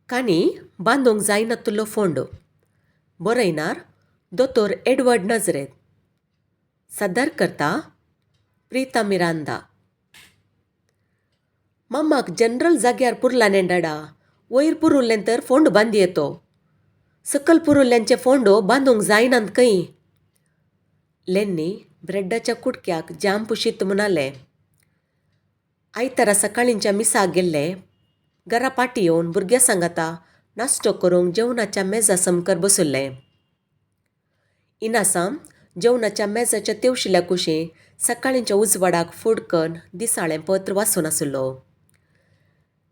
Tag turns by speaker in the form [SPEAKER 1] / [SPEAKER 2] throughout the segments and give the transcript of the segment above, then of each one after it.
[SPEAKER 1] काणी बांदूंक जायनातुल्लो फोंड. बरयणार दोतोर एडवर्ड नजरेत. सादर करता प्रिता मिरांदा. मम्माक जनरल जाग्यार पुरला न्ही डाडा, वयर पुरुल्लें तर फोंड बांदी येतो. सकल पुरुल्ल्यांचे फोंडो बांदूंक जायनात खंय. लेन्नी ब्रेडाच्या कुडक्याक जाम पुशीत म्हणालें. आयतारा सकाळींच्या मिसाक गेल्लें, घरा पाटी येवन भुरग्यां सांगाता नाश्तो करूंक जेवणाच्या मेजा समकर बसुल्लें. इनासाम जेवणाच्या मेजाच्या तेवशिल्या कुशीं सकाळींच्या उजवाडाक फुडकन दिसाळें पत्र वाचून आसलो.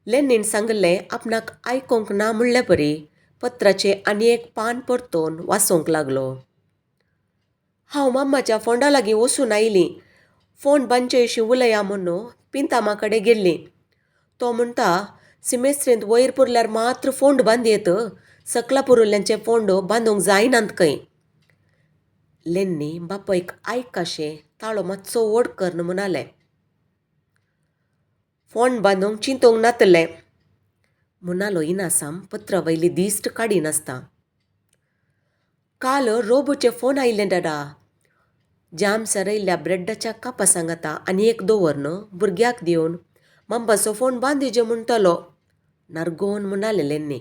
[SPEAKER 1] लेनीन सांगलें आपणाक आयकोंक ना म्हणले परी पत्राचें आनी एक पान परतून वाचूंक लागलो. हांव मम्माच्या फोंडा लागीं वचून आयलीं. फोंड बांदचे विशीं उलया म्हणून पिंतामा कडेन गेल्लीं. तो म्हणटा सिमेस्त्रींत वयर पुरल्यार मात्र फोंड बांद येत, सकला पुरुल्ल्यांचे फोंड बांदूंक जायनात खंय. लेन्नी बापयक आयकाशें ताळो मातसो व्हड करून म्हणालें. फोंड बांदूंक चिंतूंक नातलें म्हणालो इनासाम पत्रा वयली दिश्ट काडिनासता. काल रोबोचे फोन आयिल्लें डाडा. जाम सरयल्ल्या ब्रेडाच्या कापा सांगाता आनी एक दवरन भुरग्याक दिवन मम्माचो फोन बांदिजे म्हणटालो, नारगोन म्हणालें लेन्नी.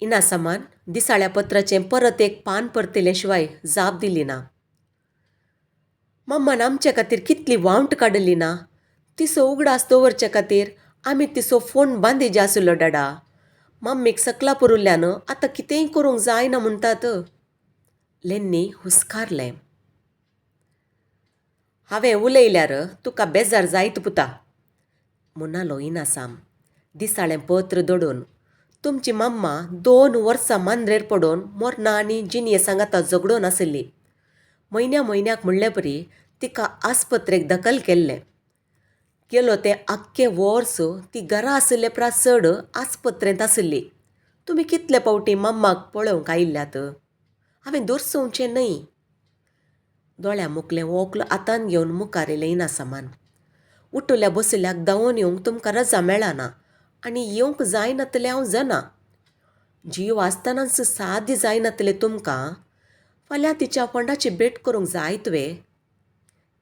[SPEAKER 1] इनासामान दिसाळ्या पत्राचें परत एक पान परतिले शिवाय जाप दिली ना. मम्मान आमचे खातीर कितली वावंट काडली ना. तिचो उगडास दवरचे खातीर आमी तिचो फोन बांदिजे आसलो डाडा. मम्मीक सकला पुरुल्ल्यान आतां कितेंय करूंक जायना म्हणटात. लेन्नी हुस्कारलें. हांवें उलयल्यार तुका बेजार जायत पुता, म्हणालो इनासाम दिसाळें पत्र दोडून. तुमची मम्मा 2 वर्सां मांद्रेर पडून मरना आनी जिणये सांगाता झगडून आसली. म्हयन्या म्हयन्याक म्हणले परी तिका आस्पत्रेक दखल केल्लें. गेलो तें आख्खें वर्स ती घरा आशिल्ले परस चड आस्पत्रेंत आसली. तुमी कितले फावटी मम्माक पळोवंक आयिल्ल्यात? हांवें दुरसोवचें न्हय. दोळ्या मुखलें वोक्ल हातान घेवन मुखार येयलें इनासामान. उठुल्या बशिल्ल्याक धांवून येवंक तुमकां रजा मेळना आनी येवंक जायनातलें हांव जाणा. जीव आसतनाच साध्य जायनातलें तुमकां. फाल्यां तिच्या फोंडाची भेट करूंक जाय तुवें.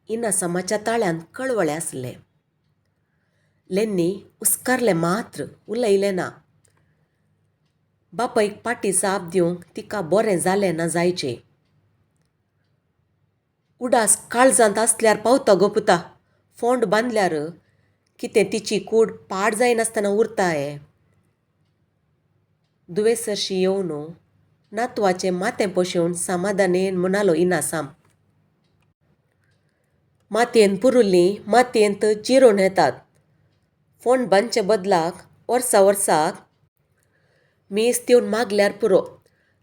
[SPEAKER 1] इनासामाच्या ताळ्यान कळवळे आसले. लेन्नी हुस्कारलें मात्र, उलयलें ना. बापायक पाटी जाप दिवंक तिका बरें जालें ना जायचें. उडास काळजांत आसल्यार पावता गो पुता. फोंड बांदल्यार कितें तिची कूड पाड जायनासतना उरता हे. दुयेंस सरशी येवन नातवाचें माथें पोशेवन समाधानेन म्हणालो इनासाम. मातयेन पुरुल्लीं मातयेंत जिरोवन येतात. फोंड बांदचे बदलाक वर्सा वर्साक मीस दिवन मागल्यार पुरो.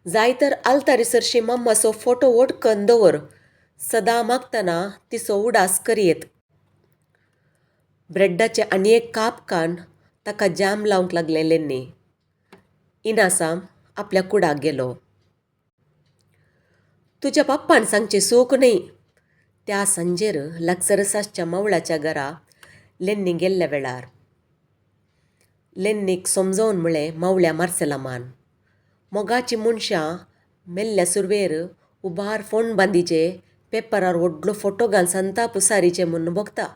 [SPEAKER 1] जाय तर आल्तारी सरशी मम्माचो फोटो ओडकन दवर. सदां मागतना तिचो उडास करयेत. ब्रेडाचें आनी एक काप कान ताका जाम लावंक लागलें लेन्नी. इनासाम आपल्या कुडाक गेलो. तुज्या पप्पान सांगचें चूक न्हय. त्या सांजेर लागसरच मावळाच्या घरा लेन्नी गेल्ल्या वेळार लेन्नीक समजोवन म्हळें मावळ्या मार्सेलामान, मोगाचीं मनशां मेल्ल्या सुरवेर उबार फोंड बांदिचे पेपरार व्हडलो फोटो घाल संताप उसारीचे म्हूण भोगता.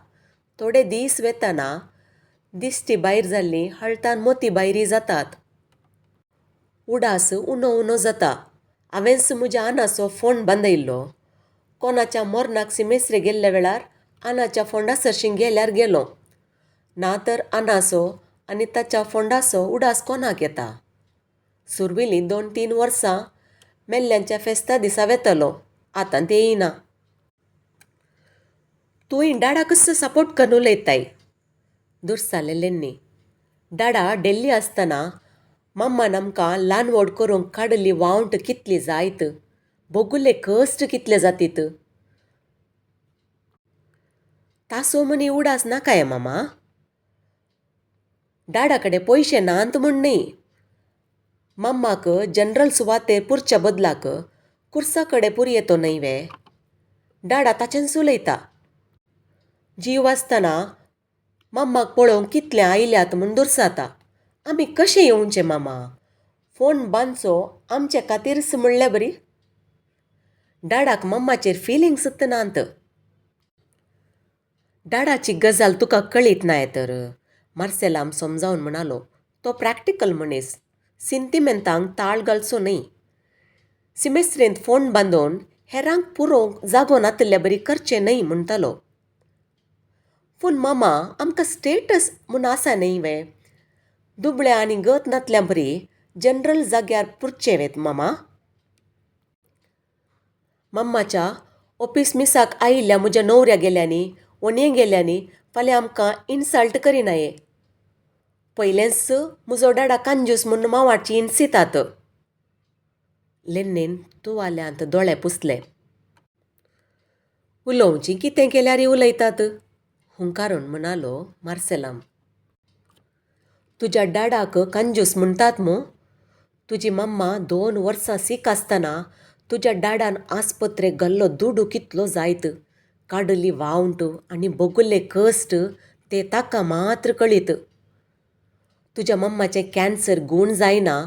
[SPEAKER 1] थोडे दीस वेतना दिश्टी भायर जाल्ली हळतान मोती भायरी जातात. उडास उणो उणो जाता. हांवेंच म्हज्या आनाचो फोंड बांदयल्लो. कोणाच्या मरणाक सिमेस्त्र गेल्ल्या वेळार आनाच्या फोंडा सरशीं गेल्यार गेलो, ना तर आनाचो आनी ताच्या फोंडाचो उडास कोणाक येता. सुरवेलीं 2-3 वर्सां मेल्ल्यांच्या फेस्ता दिसा वेतलो, आतां तें येना. तूंय डाडाकच सपोर्ट करून उलयताय, दुरसालें लेन्नी. डाडा डेल्ली आसतना मम्मान आमकां ल्हान व्हड करूंक काडिल्ली वावंट कितली जायत, भोगुल्ले कश्ट कितले जातीत. तासो मनी उडास नाकाय मामा. डाडा कडेन पयशे नात म्हूण न्हय. मम्माक जनरल सुवातेर पुरच्या बदलाक कुर्सा कडेन पुरयेतो न्हय वे. डाडा ताचेंच उलयता. जीव आसतना मम्माक पळोवंक कितले आयल्यात म्हूण दुर्साता. आमी कशें येवचें मामा? फोंड बांदचो आमचे खातीरच म्हणले बरी. डाडाक मम्माचेर फिलिंग्सच नात. डाडाची गजाल तुका कळीत नाय तर, मार्सेलाम समजावन म्हणालो. तो प्रॅक्टिकल मनीस, सिंतिमेंतांक ताळ घालचो न्हय. सिमेस्त्रेंत फोंड बांदून हेरांक पुरोवंक जागो नातिल्ले बरी करचें न्हय म्हणटालो. पूण मामा, आमकां स्टेटस म्हूण आसा न्हय वे? दुबळ्या आनी गत नातल्या बरी जनरल जाग्यार पुरचें वेत मामा? मम्माच्या ऑफिस मिसाक आयिल्ल्या म्हज्या न्हवऱ्या गेल्यांनी वणये गेल्यांनी फाल्यां आमकां इन्सल्ट करिनाये. पयलेंच म्हजो डाडा कांजूस म्हूण मावाची इन्सितात. लेन्नीन तुवाल्यांत दोळे पुसले. उलोवचीं कितें केल्यार उलयतात, हुंकारून म्हणालो मार्सेलाम. तुज्या डाडाक कंजूस म्हणटात मू? तुजी मम्मा 2 वर्सां सीक आसतना तुज्या डाडान आस्पत्रेक घाल्लो दुडू कितलो जायत, काडली वावंट आनी भोगुल्ले कश्ट ते ताका मात्र कळीत. तुज्या मम्माचें कॅन्सर गूण जायना,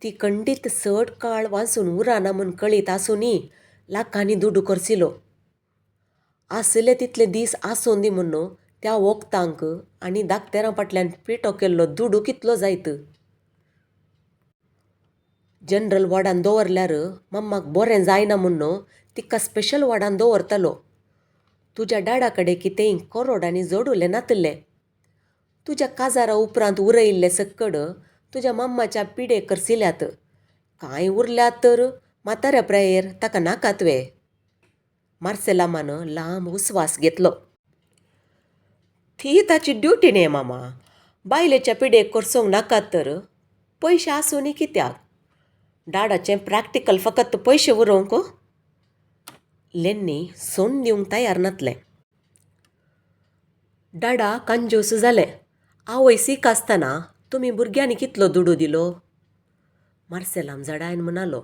[SPEAKER 1] ती खंडीत चड काळ वाचून उरना म्हूण कळीत आसूनय लाखांनी दुडू खर्चिलो. आशिल्ले तितले दीस आसून दी म्हूण त्या वखदांक आनी दाक्तेरां फाटल्यान पिठो केल्लो दुडू कितलो जायत. जनरल वॉर्डान दवरल्यार मम्माक बरें जायना म्हूण तिका स्पेशल वॉर्डान दवरतालो. तुज्या डाडा कडेन कितेंय करोडांनी जोडुलें नातिल्लें. तुज्या काजारा उपरांत उरयिल्लें सक्कड तुज्या मम्माच्या पिडे खर्चिल्यात. कांय उरल्यात तर म्हाताऱ्या प्रायेर ताका नाकात वे? मार्सेलामान लांब उस्वास घेतलो. ती ताची ड्युटी न्ही मामा. बायलेच्या पिडेक खर्चोंक नाकात तर पयशे आसूं कित्याक? डाडाचें प्रॅक्टिकल फकत पयशे उरोवंक? लेन्नी सोण दिवंक तयार नातलें. डाडा कंजूस जालें. आवय सीक आसतना तुमी भुरग्यांनी कितलो दुडू दिलो? मार्सेलाम जडायन म्हणालो.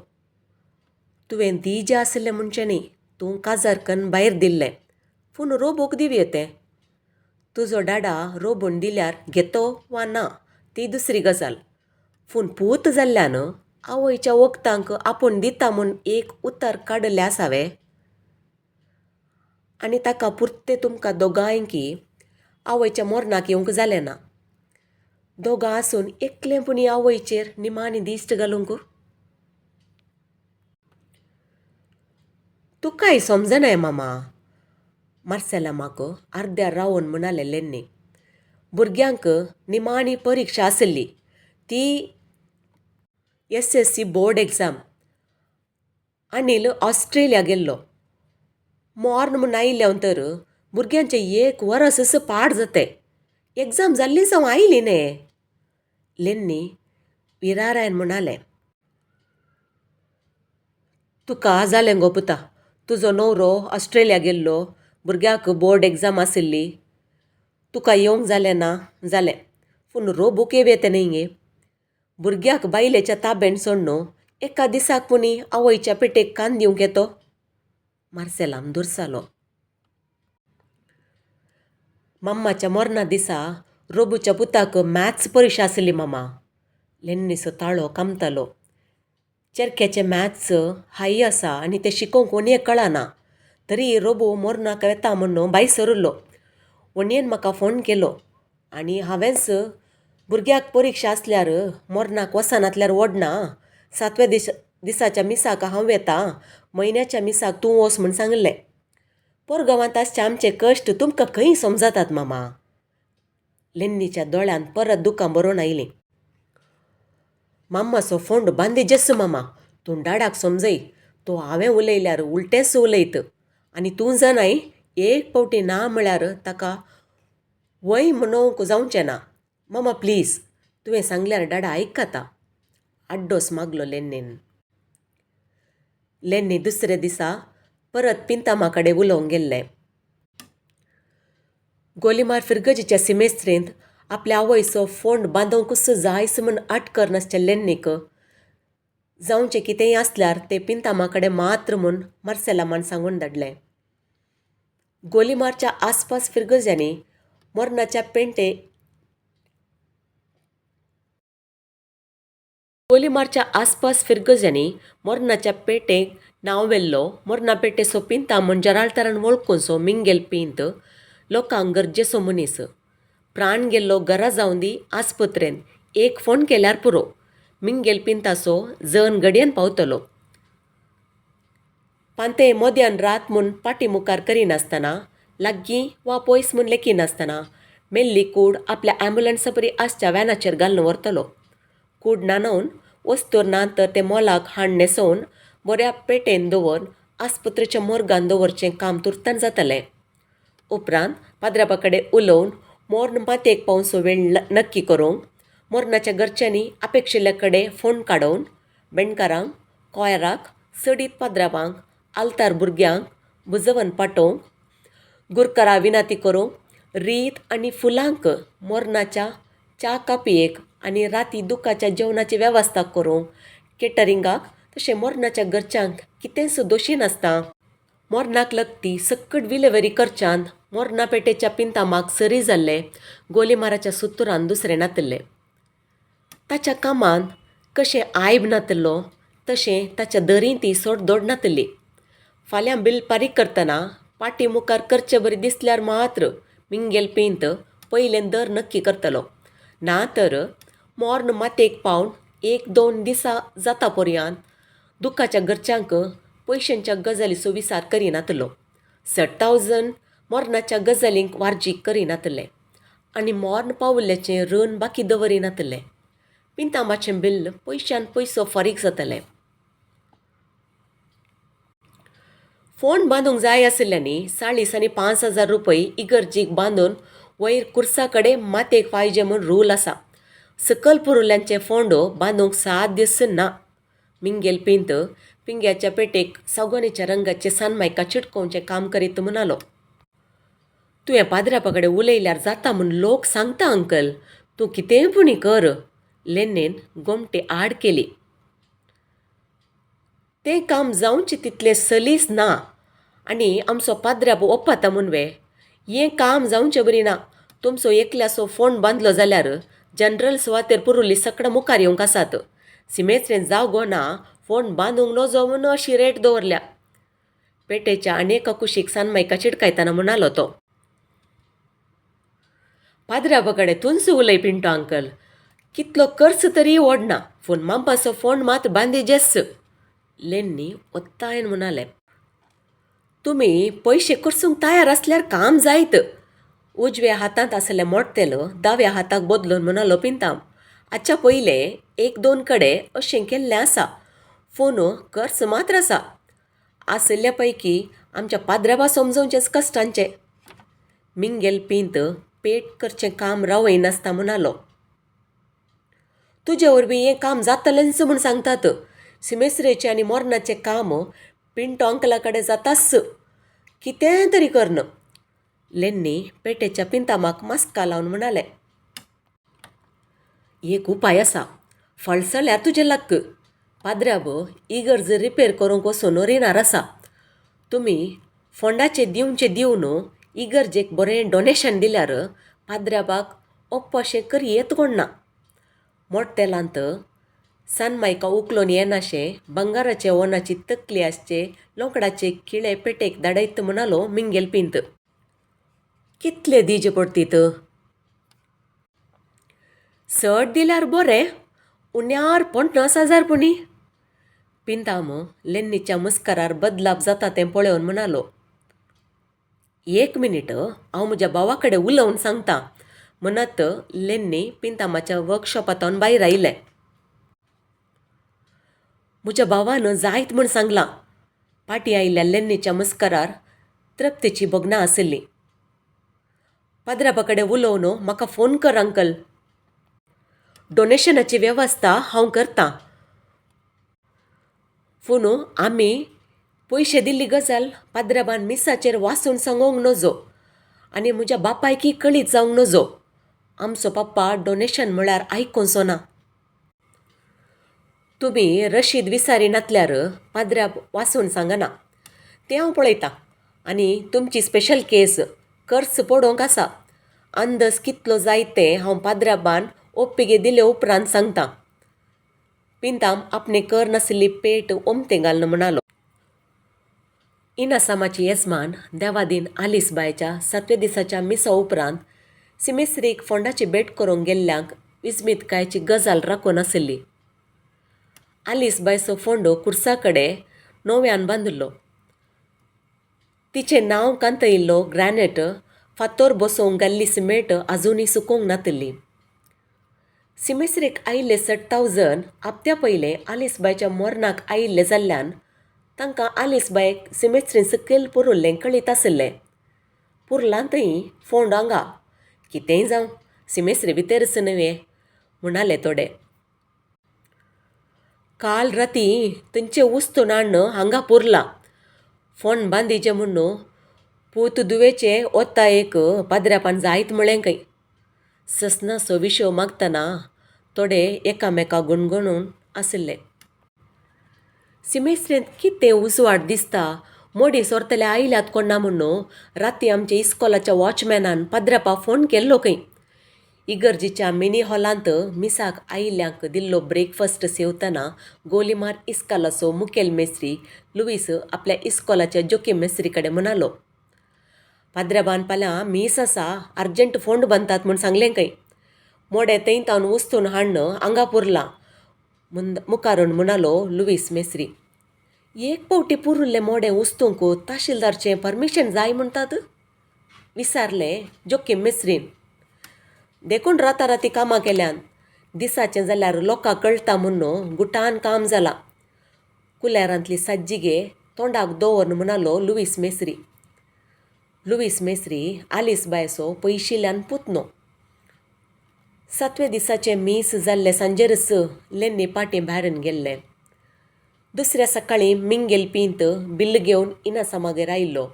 [SPEAKER 1] तुवें दीजे आशिल्लें म्हणचें न्ही, तूं काजार कन्न भायर दिल्लें. पूण रोबोक दिवये तें. तुजो डाडा रोबोन दिल्यार घेतो वा ना ती दुसरी गजाल. पूण पूत जाल्ल्यान आवयच्या वखदांक आपूण दिता म्हूण एक उतर काडिल्लें आसा वे? आनी ताका पुरतें तुमकां दोगांयकी आवयच्या मोरनाक येवंक जालें ना. दोगां आसून एकलें पुणी आवयचेर निमाणी दिश्ट घालूंक? तुकाय समजनाय मामा, मार्सेलामाक अर्द्यार रावन म्हणालें लेन्नी. भुरग्यांक निमाणी परिक्षा आशिल्ली ती SSC board exam. Anil Australia गेल्लो. मॉर्न म्हूण आयिल्लें तर भुरग्यांचें 1 वरस पाड जातें. एग्जाम जाल्ली जावं आयली न्ही. लेन्नी विरारायन म्हणालें. तुका जालें गो पुता, तुजो न्हवरो ऑस्ट्रेलिया गेल्लो, भुरग्याक बोर्ड एग्जाम आशिल्ली, तुका येवंक जालें ना जालें. पूण रोबूक येवं येता न्ही गे. भुरग्याक बायलेच्या ताबेन सोडून एका दिसाक पुणी आवयच्या पेटेक कान दिवंक येतो? मार्सेलाम दुर्सालो. मम्माच्या मरणा दिसा रोबूच्या पुताक मॅथ्स परिक्षा आशिल्ली मामा. लेन्नीचो ताळो कामतालो. चेरक्याचें मॅथ्स हाय आसा आनी तें शिकोवंक वणये कळना. तरी रोबो मोरनाक वेता म्हूण भायर सरिल्लो. वणयेन म्हाका फोन केलो आनी हांवेंच भुरग्याक परिक्षा आसल्यार मोरनाक वचनातल्यार वडना, 7व्या दिसाच्या मिसाक हांव वेता, म्हयन्याच्या मिसाक तूं वच म्हूण सांगिल्लें. पोरगांवांत आसचे आमचे कश्ट तुमकां खंय समजतात मामा? लेन्नीच्या दोळ्यांत परत दुकां भरून आयलीं. मामाचो फोंड बांदिजेस मामा, तूं डाडाक समजय, तो हांवें उलयल्यार उलटेंच उलयत आनी तूं जाणाय एक फावटी ना म्हळ्यार ताका वय म्हणोवंक जावचें ना. मामा प्लीज, तुवें सांगल्यार डाडा आयकता. आड्डोस मागलो लेन्नीन. लेन्नी दुसऱ्या दिसा परत पिंतामा कडेन उलोवंक गेल्लें. गोलीमार फिरगजीच्या सिमेस्त्रेंत आपल्या आवयचो फोंड बांदोवंकूच जायच म्हूण आट नासच्या लेन्नीक जावचें कितेंय आसल्यार ते पिंतामा कडेन मात्र म्हूण मार्सेलामान सांगून धाडलें. गोलीमारच्या आसपास फिरगजांनी मोरनाच्या पेंटे गोलिमारच्या आसपास फिरगजांनी मोरनाच्या पेटेक नांव व्हेल्लो मोरना पेटेचो पिंता म्हण जराळतारान वळखूनसो मिंगेल पिंत लोकांक गरजेचो मनीस. प्राण गेल्लो घरा जावंदी आस्पत्रेंत एक फोन केल्यार पुरो, मिंगेल पिंताचो जन घडयेन पावतलो. पांते मोद्यान रात म्हूण पाटी मुखार करिनासतना, लागीं वा पयस म्हूण लेखिनासतना मेल्ली कूड आपल्या ॲम्बुलन्सा परी आसच्या व्हॅनाचेर घालून व्हरतलो. कूड न्हाणोवन वस्तूर ना तर तें मोलाक हाड न्हेसोवन बऱ्या पेटेन दवरून आस्पत्रेच्या मोर्गान दवरचें काम तुर्तान जातलें. उपरांत पाद्रापा कडेन उलोवन मोर्न मातयेक पावसो वेळ नक्की करूंक मोर्नाच्या घरच्यांनी अपेक्षिल्ल्या कडेन फोन काडोवन बेणकारांक, कॉयराक, सडीत पाद्राबांक, आल्तार भुरग्यांक बुजवन पाटोवंक, गुरकारा विनाती करूंक, रीत आनी फुलांक मोर्नाच्या च्या कापयेक आनी राती दुखाच्या जेवणाची वेवस्था करूंक केटरिंगाक तशें मोर्नाच्या घरच्यांक कितेंच दोशी नासता. मोर्नाक लगती सक्कड विलेवरी करच्यान मोर्ना पेटेच्या पिंतामाक सरी जाल्ले गोलीमाराच्या सुतुरान दुसरें नातिल्ले. ताच्या कामांत कशें आयब नातिल्लो तशें ताच्या दरीं ती सोड दोड नातिल्ली. फाल्यां बिल फारीक करतना पाटी मुखार करचे बरी दिसल्यार मात्र मिंगेल पिंत पयलें दर नक्की करतलो, ना तर मोर्न मातयेक पावन एक दोन दिसा जाता पर्यांत दुखाच्या घरच्यांक पयशांच्या गजालीचो विचार करिनातलो. 60,000 मोर्नाच्या गजालींक वार्जीक करिनातले आनी मोर्न पावल्ल्याचें ऋण बाकी दवरिनातले. पिंतांबाचें बिल्ल पयशान पयसो फारीक जातलें. फोंड बांदूंक जाय आशिल्ल्यांनी 40 आनी 5,000 रुपये इगर्जीक बांदून वयर कुर्सा कडेन मातयेक पाहिजे म्हूण रूल आसा. सकल पुरुल्यांचे फोंडो बांदूंक सात दीस ना. मिंगेल पिंत पिंग्याच्या पेटेक सागोनीच्या रंगाचे सानमायका चिटकोवचें काम करीत म्हणालो. तुवें पाद्रापा कडेन उलयल्यार जाता म्हूण लोक सांगता अंकल, तूं कितेंय पुणी कर. लेन्नेन गोमटी आड केली. तें काम जावचें तितलें सलीस ना आनी आमचो पाद्राप ओप्पाता म्हूण वे हें काम जावचें बरी ना. तुमचो एकल्याचो फोंड बांदलो जाल्यार जनरल सुवातेर पुरुल्ली सगळां मुखार येवंक आसात. सिमेत्रेन जागो ना, फोंड बांदूंक नजो म्हूण अशी रेट दवरल्या. पेटेच्या आनी एका कुशीक सानमायका चिटकायतना म्हणालो तो. पाद्रापा कडेन तूंच उलय पिंटो अंकल, कितलो खर्च तरी ओडना, पूण मापाचो फोंड मात बांदिजेच. लेन्नी ओत्तायन म्हणालें. तुमी पयशे खर्चूंक तयार आसल्यार काम जायत. उजव्या हातांत आसलें मोडतेल दाव्या हाताक बदलून म्हणालो पिंताम. आच्या पयलें एक दोन कडेन अशें केल्लें आसा, फोन खर्च मात्र आसा. आशिल्ल्या पैकी आमच्या पाद्राबा समजोवचेंच कश्टांचें. मिंगेल पिंत पेट करचें काम रावयनासता म्हणालो. तुजे वरवीं हें काम जातलेंच म्हूण सांगतात. सिमेस्त्रेचें आनी मोरनाचें काम पिंटो अंकला कडेन जाताच, कितें तरी करन. लेन्नी पेटेच्या पिंतामाक मास्का लावन म्हणालें. एक उपाय आसा, फळसल्यार तुजें लक्क. पाद्राब इगर्ज रिपेर करूंक वचून रिणार आसा. तुमी फोंडाचे दिवचे दिवन इगर्जेक बरें डोनेशन दिल्यार पाद्राबाक ओप्पाशें करयेत कोण ना. मोडटेलांत सानमायका उखलून येनाशें बंगाराचे ओनाची तकली आसचे लोकडाचे किळे पेटेक धाडयत म्हणालो मिंगेल पिंत. कितले दिजे पडतीत? चड दिल्यार बरें, उण्यार 50,000 पुणी. पिंताम लेन्नीच्या मुस्कारार बदलाप जाता तें पळोवन म्हणालो. एक मिनीट, हांव म्हज्या भावा कडेन उलोवन सांगता. म्हणत लेन्नी पिंतामाच्या वर्कशॉपांत भायर आयलें. म्हज्या भावान जायत म्हूण सांगलां. पाटी आयिल्ल्या लेन्नीच्या मुस्कारार तृप्तीची भोगणां आशिल्लीं. पाद्रापा कडेन उलोवन म्हाका फोन कर अंकल. डोनेशनाची वेवस्था हांव करतां. पूण आमी पयशे दिल्ली गजाल पाद्राबान मिसाचेर वाचून सांगूंक नजो आनी म्हज्या बापायकी कळीत जावंक नजो. आमचो पप्पा डोनेशन म्हळ्यार आयकुचो ना. तुमी रशीद विसारिनातल्यार पाद्राब वाचून सांगना तें हांव पळयतां. आनी तुमची स्पेशल केस खर्च पडोवंक आसा. अंदस कितलो जाय तें हांव पाद्राबान ओप्पिगे दिले उपरांत सांगतां. पिंताम आपणे कर नाशिल्ली पेट ओमतें घालून म्हणालो. इनासामाची येजमान देवादीन आलीसबायच्या सातव्या दिसाच्या मिसा उपरांत सिमेस्त्रीक फोंडाची भेट करूंक गेल्ल्यांक विस्मीतकायेची गजाल राखून आशिल्ली. आलीसबायचो फोंडो कुर्सा कडेन नव्यान बांदिल्लो. तिचें नांव कांतयिल्लो ग्रॅनायट फातोर बसोवंक घाल्ली सिमेंट आजुनूय सुकूंक नातिल्ली. सिमेस्त्रीक आयिल्ले सट थावजंड हप्त्या पयलें आलीसबायच्या मरणाक आयिल्ले जाल्ल्यान तांकां आलीसबायक सिमेस्त्रीन सकयल पुरुल्लें कळीत आशिल्लें. पुरलां थंय फोंड हांगा कितेंय जावं सिमेस्त्री भितरच न्हय म्हणाले थोडे. काल राती थंयचें उस्तून हाडून हांगा पुरलां. फोंड बांदिचें म्हूण पूत धुवेचे वता एक पाद्र्यापान जायत म्हळें खंय. ससनाचो विशय मागतना थोडे एकामेका गुणगुणून आशिल्ले. सिमेस्त्रेंत कितें उजवाड दिसता, मडीं सोरतले आयल्यात कोण्णा म्हूण राती आमच्या इस्कोलाच्या वॉचमॅनान पाद्र्यापा फोन केल्लो खंय. इगर्जीच्या मिनी हॉलांत मिसाक आयिल्ल्यांक दिल्लो ब्रेकफास्ट सेवतना गोलिमार इस्कालाचो मुखेल मेस्त्री लुवीस आपल्या इस्कोलाच्या जोकीम मेस्त्री कडेन म्हणालो, पाद्र्याबान फाल्यां मीस आसा, अर्जंट फोंड बांदतात म्हूण सांगलें खंय. मोडें थंय तावन उस्तून हाडून हांगा पुरलां मुखारून म्हणालो लुवीस मेस्त्री. एक पावटी पुरुल्लें मोडें उस्तूंक तहशिलदारचें परमिशन जाय म्हणटात? विचारलें जोकीम मेस्त्रीन. देखून राताराती कामां केल्यान. दिसाचें जाल्यार लोकांक कळटा म्हूण गुटान काम जालां. कुलेरांतली सज्जिगे तोंडाक दवरून म्हणालो लुवीस मेस्त्री. लुवीस मेस्त्री आलीसबायचो पयशिल्ल्यान पुतनो. सातव्या दिसाचें मीस जाल्लें सांजेरच लेन्नी पाटी भायरन गेल्लें. दुसऱ्या सकाळीं मिंगेल पिंत बिल्ल घेवन इनासामागेर आयिल्लो.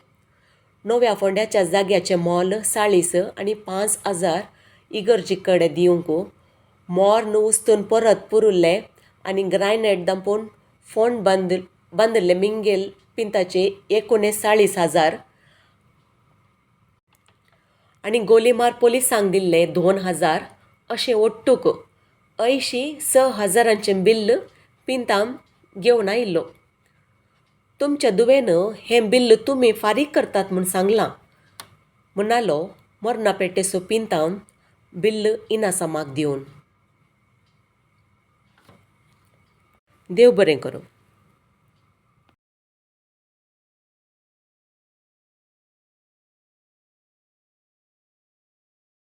[SPEAKER 1] नव्या फोंड्याच्या जाग्याचें मोल 40 आनी 5,000 इगर्जी कडेन दिवंक मोर्न उस्तून परत पुरुल्लें आनी ग्रायनायट दांपून फोंड बांदिल्ले मिंगेल पिंताचे 39,000 आनी गोलीमार पोलिसांक दिल्ले 2,000 अशें ओट्टूक 86,000 बिल्ल पिंताम घेवन आयिल्लो. तुमच्या दुवेन हें बिल्ल तुमी फारीक करतात म्हूण सांगलां म्हणालो मरणापेटेचो पिंताम बिल्ल इनासामाक दिवन. देव बरें करूं.